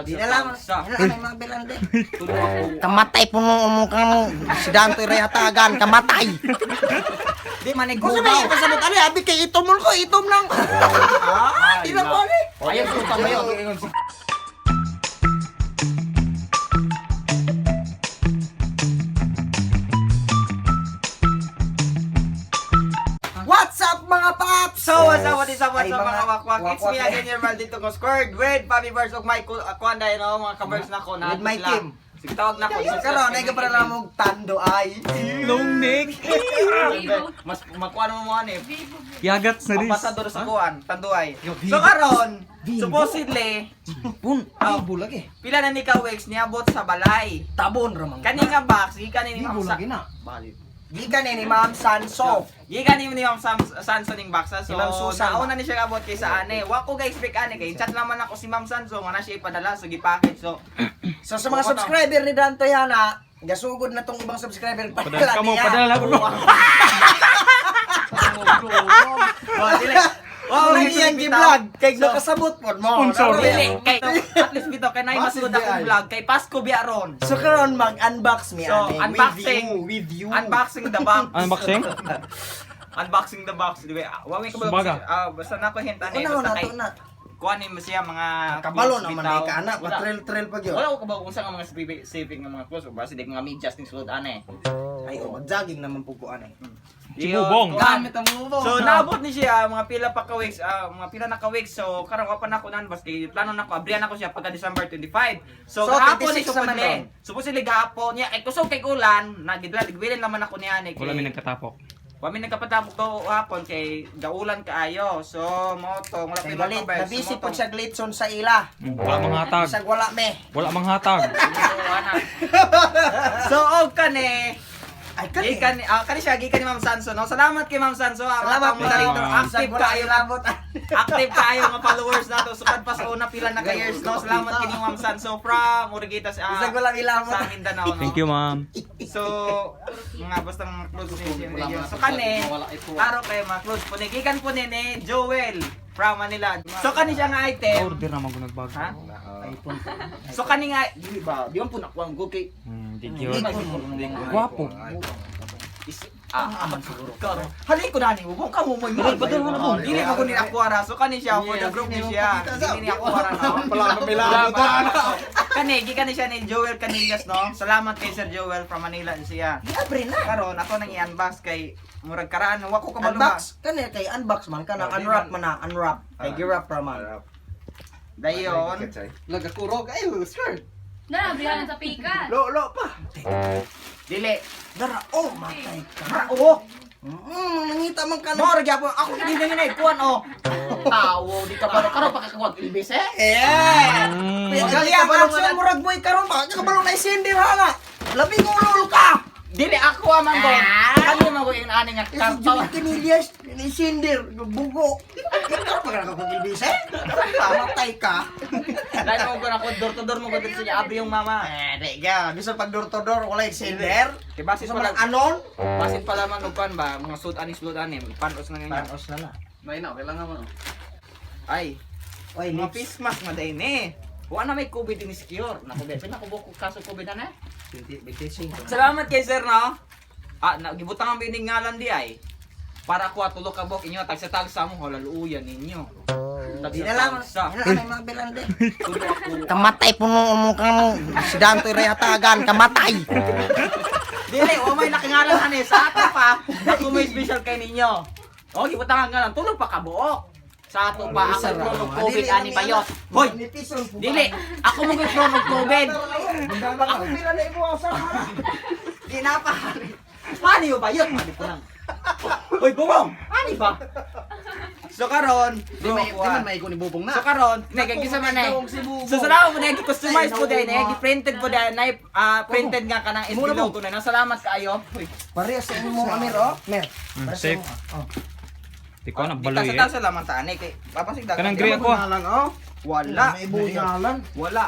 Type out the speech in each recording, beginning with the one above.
Di na lang. Tagsa. Di na lang may mga bilande. Tulo ako. Kamatay puno mo kang si Dantoy ray hatagan, kamatay. Di man Kung sa may pasabot ani abi kay itom mo ko, itom lang. Ah, di lang ko ani. Ayaw suta ba yun? What's up, mga paps? So, what's up, what is up, what's Ay, up, mga wakwak? It's me wakwak. again, your maldito ko squared with Papi Birds of my kuan dahil, no, mga ka-birds na ko na. With my team. Sige, tawag na ko. So karon ay ka para lang mong tando ay. Long neck. Mas makuan mo mo ano eh. Yagats na dis. Ambasador sa kuan, tanduay. So karon, supposedly, Pun, Oh. bulag eh. pila na ni ka weeks niabot sa balay. Tabon ra man. Kani nga box, gikan ni Ma'am Sa. na. Gikan ni Ma'am Sanso. Gikan ni Ma'am Sanso ning box ha. So, Ni Ma'am Susan. nauna ni siya abot kay sa ane. Wa ko guys expect ane kay chat naman ako si Ma'am Sanso nga na siya ipadala so gi-package. So, So sa mga subscriber ni Dantoy Hana, gasugod na tong ibang subscriber Padala ka mo, padala ko. Oh, dili. Wow, Wow, nang iyang gi-vlog kay nakasabot pod mo. Sponsor. Dili kay at least bitaw kay nay masugod akong vlog kay Pasko biya ron. So karon mag-unbox mi So, ani. unboxing. With you, with you. Unboxing the box. Unboxing? Unboxing the box, di ba? Wa may kabalo. Sumbaga. Ah, basta na ko hint ani Una basta na kay to na. kuan ni mo siya mga Kabalo clothes naman bitaw. ay ka anak, Wala. patrail-trail pag yun. Wala ko kabalo kung saan ang mga saving ng mga clothes basta di mga medyas ning sulod ane. Ay, oh, mag-jogging naman po ko ani. Si Bubong. Gamit ang bubong. So naabot ni siya mga pila pa ka weeks, mga pila na ka weeks. So karon wa pa na ako nan bas kay plano na ko abrihan ako siya pagka December 25. So, So, gahapon ni 26 naman supposedly. Supposedly gahapon niya kay kusog kay ulan, nagidla ligwilin naman ako niya ni. Wala mi nagkatapok. Wa mi nagkapatapok to hapon kay gaulan kaayo. So mo to wala Kay pa galit, mga nabisi po siya glitson sa ila. Wala manghatag. Bisag wala me. Wala manghatag. So og kani Ay kani. Gikan kani siya gikan ni Ma'am Sanso, no. Salamat kay Ma'am Sanso. Ang Salamat atong moderator ma'am. active Bisag wala kaayo ilabot. active kaayo nga followers nato sukad pa sa una pila na ka years, no. Salamat kini Ma'am Sanso from Urigitas Bisag wala ilabot. sa Mindanao, no. Thank you, ma'am. So mga basta mga close ni siya. So kani aro kayo mga close po ni gikan po ni Joel from Manila. So kani siya nga item. Order naman ko nagbago. Ha? So kani nga di ba? Di man po nakuha ang go kay Di yun. Gwapo. Is, man siguro. Halin ko na ni bubong ka mo mo. Badal mo na mo. Dili mo ko ni akuara. So kani siya for the group ni siya. Dili ni akuara, no. Kani gikan ni siya ni Joel Canillas, no. Salamat kay Sir Joel from Manila siya. Giabre na. Karon ako nang i-unbox kay murag karaan wa ko kabalo ba. Unbox kani kay unbox man kana unwrap man na unwrap. Kay giwrap ra man. Dayon. Nagakurog ay skirt. Na, abrihan sa pikas. Lo lo pa. Dili. Dara oh matay ka. Ra oh. Nangita man ka na. Mo ra gyapon ako hindi na yun kuan oh. Tawo di ka pa karon pa kakakuan ilbis eh. Eh. Magaling Kaya ka ba action murag boy karon ba? Kabalo na isindi ha na. Labi ko ulol ka. Dili ako ah, man gon. Kani man ko yung ani nga Si karton. Julie Canillas, isinder, bugo. Ikaw pa ka kung ilbis eh. Matay ka. Dahil mo ko na ko door to door mo ko dito sa abri yung mama. Eh, di ka. Bisan pag door to door, wala isinder. Kay basin Sa pa mga lang, anon. basin pa lamang og kuan ba, mga sud ani sulod ani, panos na nga. Panos na na. May na kailangan mo. Ay, Oy, mga lips. face mask maday ni. Wa na may COVID ni secure. Nako be, pinakubok ko kaso COVID na eh. 25. Salamat kay sir, no. Ah, na gibutang ang bining ngalan di ay. Para ko tulo ka buok inyo tagsa tagsa mo halaluya ninyo. Di na lang. Tagsa. Di na lang may mga bilande. Tulo ako. Kamatay puno mo kang si Dantoy ray hatagan, kamatay. Dili, wa may nakingalan ani sa ato pa. Ako may special kay ninyo. Oh, gibutang ang ngalan tulo pa ka buok. Sa ato pa ako prone og COVID ani bayot. Hoy, dili, ako mo gyud prone og COVID. Ako pila na imo sa. Ginapa. Paano yung bayot? Mali ko lang. Hoy, bubong! Ani ba? So karon, Di may di man may ni bubong na. So karon, nagagisa man eh. So salamat mo na customize po din eh, printed po din na printed nga kanang envelope ko na. No, salamat kaayo. Hoy. Parehas sa imo Amir oh. Mer. Parehas sa Safe. imo, oh. Di ko na Di baloy ka eh. sa salamat ta ani kay papasig dagan. Kanang gray ako ah. Ngalan oh. Wala. May bungalan. Wala.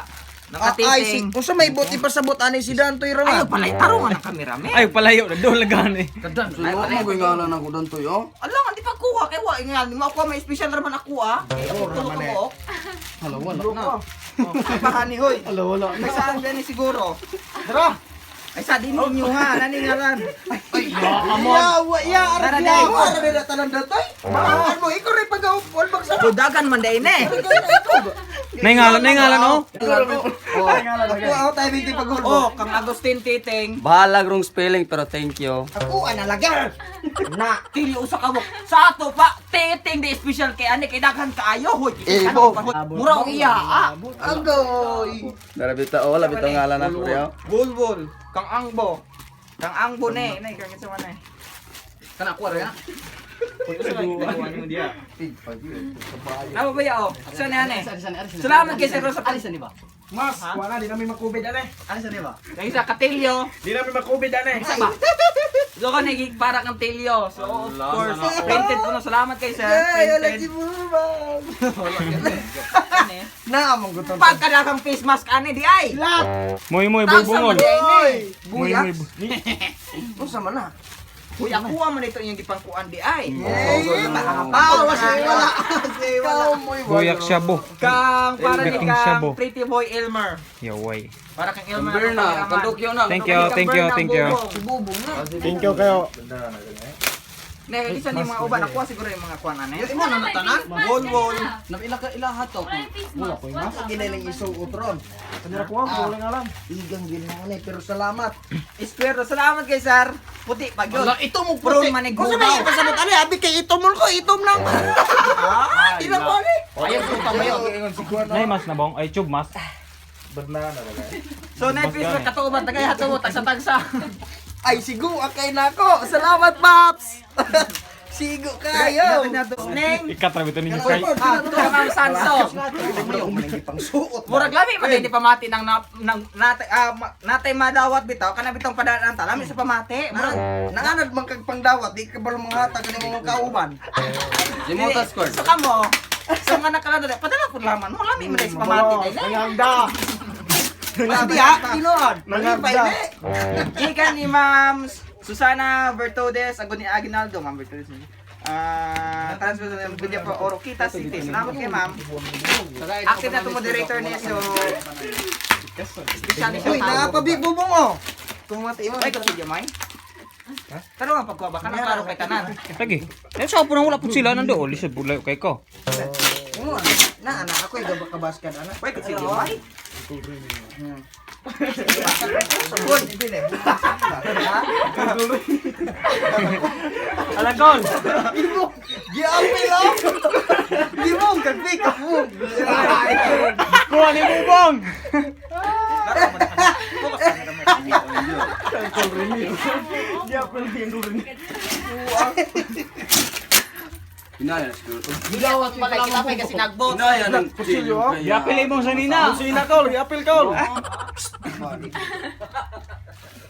Ah, ay, si, Nakatiting. unsa may buti pasabot ani si Dantoy ra Ayo man. pala tarong nga ng kamera me. Ay, palayo na doon lagan eh. Ay, mo ko ngalan ako dantoy oh. Ala nga di pa kuha kay wa nga mo ako may special ra man ako ah. Kay ako tulo ka buok. Hala wala na. Oh, pahani hoy. Wala, wala. Ay saan gani siguro? Dra. Ay sa din ninyo ha, nani ngaran. Ya, ya, Tara, arag dai. ya. Wala na tanan datay. Makan mo, ikaw rin pag-upol magsara. Budagan man dai ne. Naingalan, naingalan oh. Ako ako tayo binti pag-ulbo. Oh, kang Agustin Titing. Bahalag rong spelling pero thank you. Ako analagar. Na, tili usa ka mo. Sa ato pa, Titing di special kay ani kay daghan kaayo hoy. Eh, bo. Mura og iya ah. Agoy. Dara bitaw, wala bitaw ngalan ako riyo. Bulbul, kang angbo. Kang angbo ne, nay kang isa man eh. Kana ako ra. Napa ba ya oh? Sa na ane? Salamat kay Sir Rosa. Alisan di ba? Mas, wala di namin makubid ane. Alisan di ba? Kay sa Katilyo. Di namin makubid ane. Isa ba? So ka naging para kang Tilyo. So of course, printed po no. Salamat kay Sir. Ay, wala Printed. si Bubang. Ane. Na among gutom. Pagkadagang face mask ane di ay. Moy moy Tagsa bulbungol. man di ay ne. Moy Buyak. moy. Unsa man na? Uy, ako man ito inyong gipangkuan di ay. Eh, makakapawa siya wala. Wala. Buyak siya bo. Kang para ni Kang kang Shabo. Pretty Boy Elmer. Yaway. Para kang Elmer. Berna, ang pangiraman. kandukyo na. Thank you, thank you, thank you. Si Bubong na. Thank you kayo. Ne, isa ni mga uban nakuha siguro yung mga kuan ane. Imo na natanan. Wall wall. Napila ka ilaha to. Wala ko yung Sige na lang isuot ron. Kanira ko ang wala ngalan. Igang ginoo na pero salamat. Espero salamat kay sir. Puti pag yun. Wala ito mo Prone puti. man ni Kung sa may ipasabot ani abi kay itom ko, itom lang. Ah, di lang ko ani. Ayaw ko pa yun. Nay mas na bong ay tube mas. So na face mask katuban tagay hato tagsa-tagsa. Ay sigo akay nako. Salamat paps. Sigo kayo. Neng. Ikatrabi to ninyo kay. Ah, ito Ma'am Sanso. Pangsuot. Murag lami man di pamati nang nang natay natay madawat bitaw kana bitong padaan ta lami sa pamati. Murag Nanganad man kag pangdawat, di ka balo mga hatag ani mga kauban. Jimota score. So kamo, so nga nakalado padala pud laman mo lami man sa pamati dai. Nangangda. Pati ha, tinuod. Nalipay Nangangda. ni. Gikan ni Ma'am Susana Bertodes, agad ni Aguinaldo, Ma'am Bertodes. Ah, transfer sa video po Oroquita City. Salamat kay Ma'am. Active na to moderator niya so special siya. Uy, naapabi bubong oh. Tumati mo. Ay, kasi may. Pero nga pagkuha ba kana klaro kay tanan. Lagi. Eh sa po nang wala po sila nandoon lisod bulay kay ko. Mo na ana ako ay gaba kabaskad ana. Ay, kasi may. Sabon ibili. Alagol. Giapil oh. Di mo kag pick up mo. Kuha ni bubong. Hinaya na siguro. Gidawat pala kita pa kasi nagbot. Hinaya ng Kutsilyo, oh. Yapil imong sanina. Sina kol, yapil kol.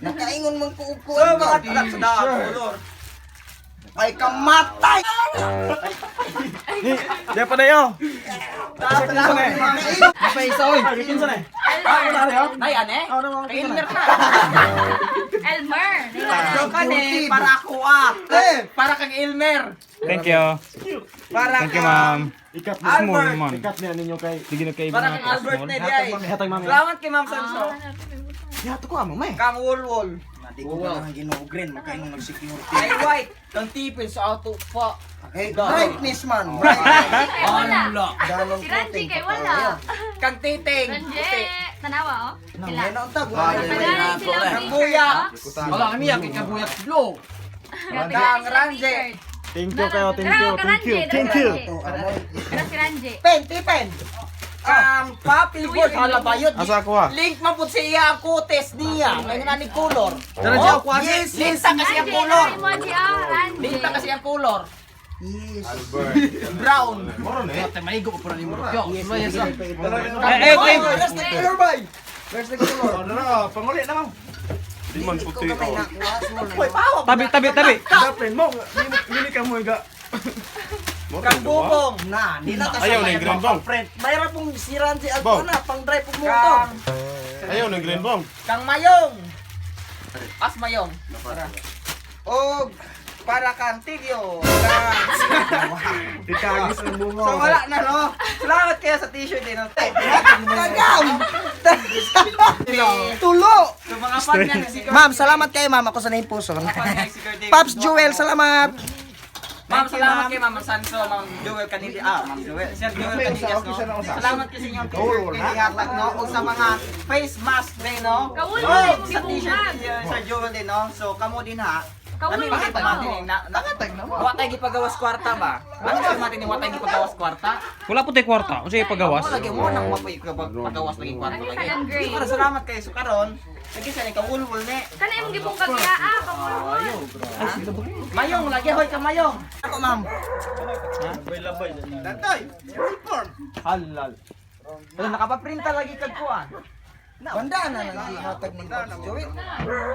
Nakaingon man ko og So kuan mga ba. tulak sa daan, kolor. Ay kamatay. Di pa dayo. Paisa oy. Ay, kinsa na. Nay ane? Ah, ano, Kay Elmer ka. Elmer. So kani para ako ah. Eh, Para kang Elmer. Thank you. Para Thank you, ma'am. Ikat Small Albert. man. Ikat niya ninyo kay. Sige na kay Para kang Albert na di ay. Hatag mami. Salamat kay Ma'am Sanso. Yato ko amo may. Kang Wolwol. Di ko na ang Ginoo green makaingon nag security. Ay white. Kang tipin sa auto pa. Eh, brightness man. Brightness. Kay wala. Dalong Si Ranji kay wala. Kang Titing. Ranji. Tanawa oh. Sila. Nang tag. Padayon sila Kang t-shirt, Buyak. oh. Wala kami yak ikabuyak blow. Kang Ranji. Thank you kayo, thank you, thank you, thank you. Pero si Ranji. Pen, tipen. Kang Papi Boy. Hala bayot. Asa ako ah? Link man pud siya ang kutes niya. Ngayon na ni color. Dara Oh, Yes, yes. Linta kasi ang Ranji, color. ay mo si ah, Ranji. Linta kasi ang color. Yes. Brown. Tay maigo pa ni mo yo. Yes. Ay, ay, ay. Where's the color bay? Where's the color? Panguli na mo. Di man puti ko. Uy, pawa. Tabi, tabi, tabi. Dapat mo, dili ka mo ga. Kang Bubong. Na, nila ta Ayaw na yung green bong. Friend, mayroon pong si Ranji Bong. Alcona pang drive pong motor. Kang Ayaw ng green bong. Kang Mayong. As Mayong. Og Para kang tigyo. Ikagis ang bungo. So wala na no. Salamat kayo sa t-shirt din. No? Tagam! Tulo! So mga fan niya si Ma'am, salamat kayo ma'am. Ako sa name puso. Pops Jewel, salamat! Ma'am, salamat kay Ma'am Sanso, Ma'am Joel Canilla. Ah, Ma'am Joel. Sir Joel Canillas, no? Salamat kasi inyong t-shirt kay gihatag, no? O sa mga face mask din, no? Kawul Oh, mo yung sa t-shirt gibungag. ni Sir Joel din, no? So, kamo din ha. Kawul Kami mo makita ito. natin yung na, wa tayo gipagawas kwarta ba? Ano sa natin yung wa tayo gipagawas kwarta? Wala po tayo kwarta. Unsa yung pagawas? Ako lagi mo nang mapoy pagawas lagi kwarta Ano lagi. sa lang grade? So, karon, salamat kayo. So karon, lagi sa ni kawulwul ni. Kana imong gibungkag ya ah, kawul. Mayong lagi hoy ka mayong. Ako ma'am. Datoy, uniform. Halal. Wala nakapaprinta lagi kag kuan. Banda na nang gihatag ni Pops Jewel.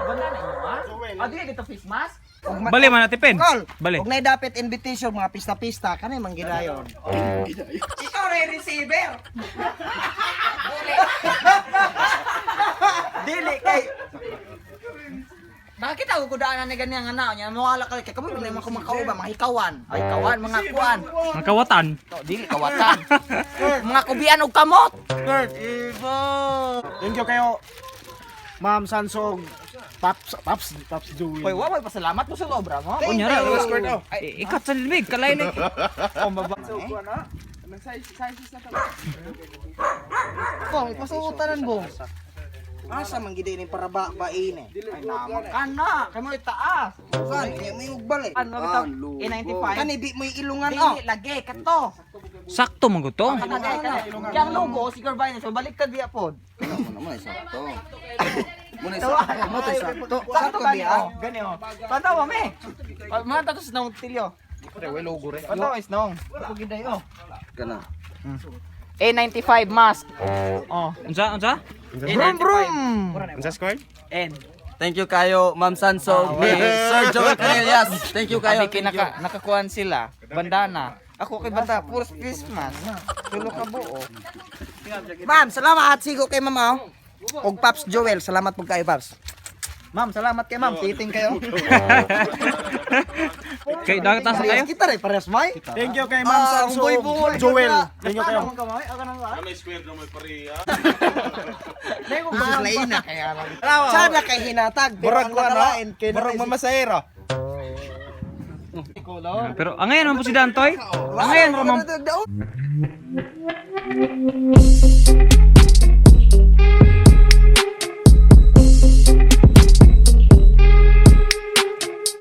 Banda na inyo ha? Ah, dili dito face mask? Bali man ate Pen. Call! Bali. Ug nay dapit invitation mga pista-pista kanay manggidayon. Ikaw na yung receiver. Dili kay Nakakita ko kudaan na ganyan nga na nya mo ala kay kamo na mga kumakauba mga hikawan. Ay kawan mga kuan. Ang kawatan. To, dili kawatan. Mga kubian og kamot. Thank you kayo. Ma'am Sansog. Paps, Paps, Paps Joel. Hoy, wa may pasalamat mo sa obra mo. Unya ra. Ikat sa limig kalay na. Kong ipasuotanan bo. Asa man gid ini para ba bain eh. Ay naman kana, kay mo itaas. Kan di may ugbal eh. Ano bitaw A95? Kani di may ilungan oh. Dili lagi kato. Sakto man gud to. Kana dai kana. Yang logo si Corbina so baliktad biya pod. Muna sakto. Mo to sakto. Sakto Sakto gani biya. oh. Gani oh. Patawa me. Mga tatos na tilyo. Pre, way logo re. Patawa is nong. Ako giday oh. Kana. A95 mask. Oh. Unsa unsa? Brum brum. Unsa square? N. Thank you kayo, Ma'am Sanso, ni Sir Joel Canellas. Thank you kayo. Abi kay naka nakakuan sila. Bandana. Ako kay bata puro face mask. Tulo ka buo. Ma'am, salamat sigo kay ma'am oh. Og Pops Joel, salamat po kayo Pops. Ma'am, salamat kay ma'am. Titing kayo. Kay dagat sa kayo. Parehas kita rin, parehas may. Thank you kay Ma'am Ah, Sansog. boy, boy. Joel. Thank you kayo. May square na may pareha. Ah, lain na. Sana kay hinatag. Pero ang nakalain kay Murag mamasahero. Pero angayan man po si Dantoy. Angayan ra man. man.